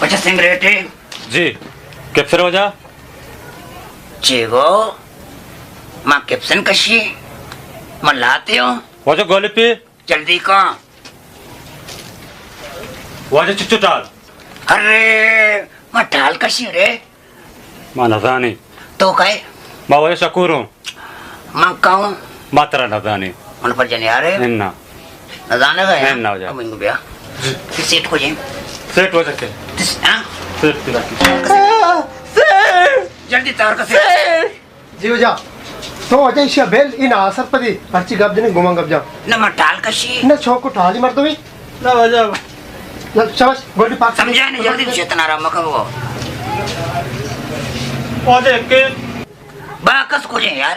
پچا سنگریٹے؟ جی، کیپسن واجہ۔ چی گو؟ ما کیپسن کشی؟ ما لاتے ہوں؟ واجہ گولی پی؟ جلدی کن۔ واجہ چچو ٹال؟ ارے، ما ٹال کشی رے۔ ما نزانی۔ تو کئے؟ ما واجہ شکور ہوں۔ من کئے ہوں؟ ما ترا نزانی۔ من پر جن یار ہے؟ انا۔ نزانے گا یار؟ انا واجہ۔ کم انگو بیا۔ سیٹ کو جی؟ سیٹ واجہ کے؟ ہاں؟ سیٹ کی لاکی۔ جلدی تار کا سیٹ۔ جی واجہ۔ تو واجہ ایشی ءَ بل، اے ناسرپدے، ہرچی گپ جنے گوما گپ جان۔ نہ، ما ٹال کشی۔ نہ، شوکو ٹالی مردمے۔ نہ واجہ۔ نہ، شاباش، گولی پاک۔ سمجھا نہیں، جلدی شیطان آرام مکو۔ واجہ کے؟ باکس کو جے یار۔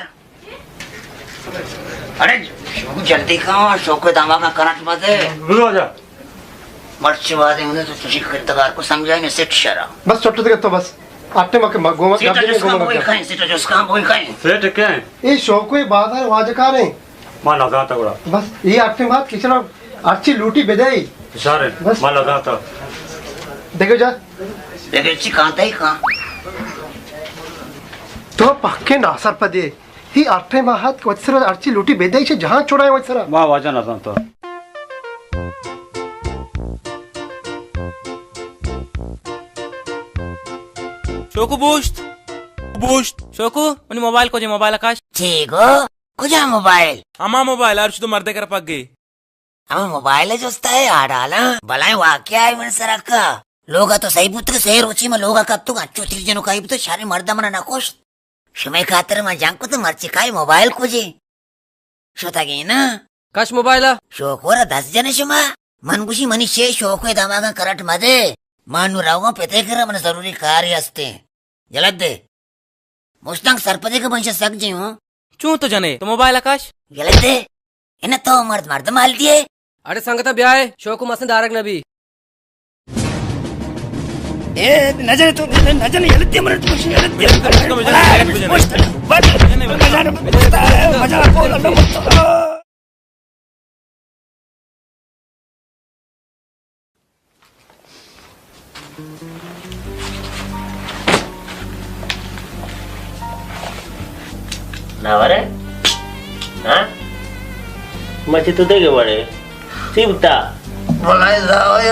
ارے، شوکو جلدی کن، شوکو دماغ ءَ کرنٹ مدے۔ بلو واجہ۔ مرچی وادے ہوں تو چوشی کردگار کو سمجھائے نے سیٹ شرا۔ بس چھوٹو دیگه تو بس۔ آٹے مکے گوما سیٹ گپ جنے جس کا گوما بوئی گپ۔ کھائیں، سیٹ جس کا بوئی کھائیں۔ سیٹ کئے؟ اے شوکو بازار واجہ کار ہیں۔ ما نزانتا گڑا۔ بس اے آٹے بات کچرا ہرچی لوٹی بدئی۔ اشارے۔ بس۔ ما نزانتا۔ دیکھو جا۔ دیکھو چی کانتا ہی کان۔ تو پکے ناسرپدے۔ ہی ہر ٹائم آ ہت کہ وتی سرا ہرچی لوٹی بہ دئے، چہ جہان چوڑائیں وتی سرا۔ ما واجہ نزانتا۔ شوکو بوشت۔ بوشت۔ شوکو، منی موبائل کجے؟ موبائل کش۔ چی گو؟ کجا موبائل؟ ہما موبائل، ہر چی تو مردے کر پگے۔ ہمے موبائل ءِ جست ءَ آ ڈالاں، بلائیں واقعہ ءَ من سرکا۔ لوگ ءَ تو سہی بوت کہ سہ روچی من لوگ ءَ کپتگ، انچو تیر جنوکائی بوت، شریں مرد ءَ من ءَ نہ کشت۔ شمئے خاطر من جنگ کت، مرچی کائی موبائل کجے؟ شتگیں نا؟ کش موبائل ءَ۔ شوکو را دست جن شما؟ من گوشی منی شے شوکو ءِ دماغاں کرنٹ مدے۔ من نوں روگاں پتے کرا، من ضروری کارے ہستیں۔ یلہ دے۔ مشتنگ سرپدے کہ بنش سک جی ہوں۔ چون تو جنے؟ تو موبائل ءَ کش۔ یلہ دے۔ انہ تو مرد مردم حال دیے۔ اڑے سنگتا بیائے، شوکو مسن دارگ نبی۔ اے نہ جنے تو، نہ جنے، یلہ دے مرد مشی، یلہ دے۔ مشت، مشت، مشت، مشت، مشت۔ ناورے؟ ہاں؟ مچی تو دیگه وڑے۔ سی بتا۔ بلائے زاوے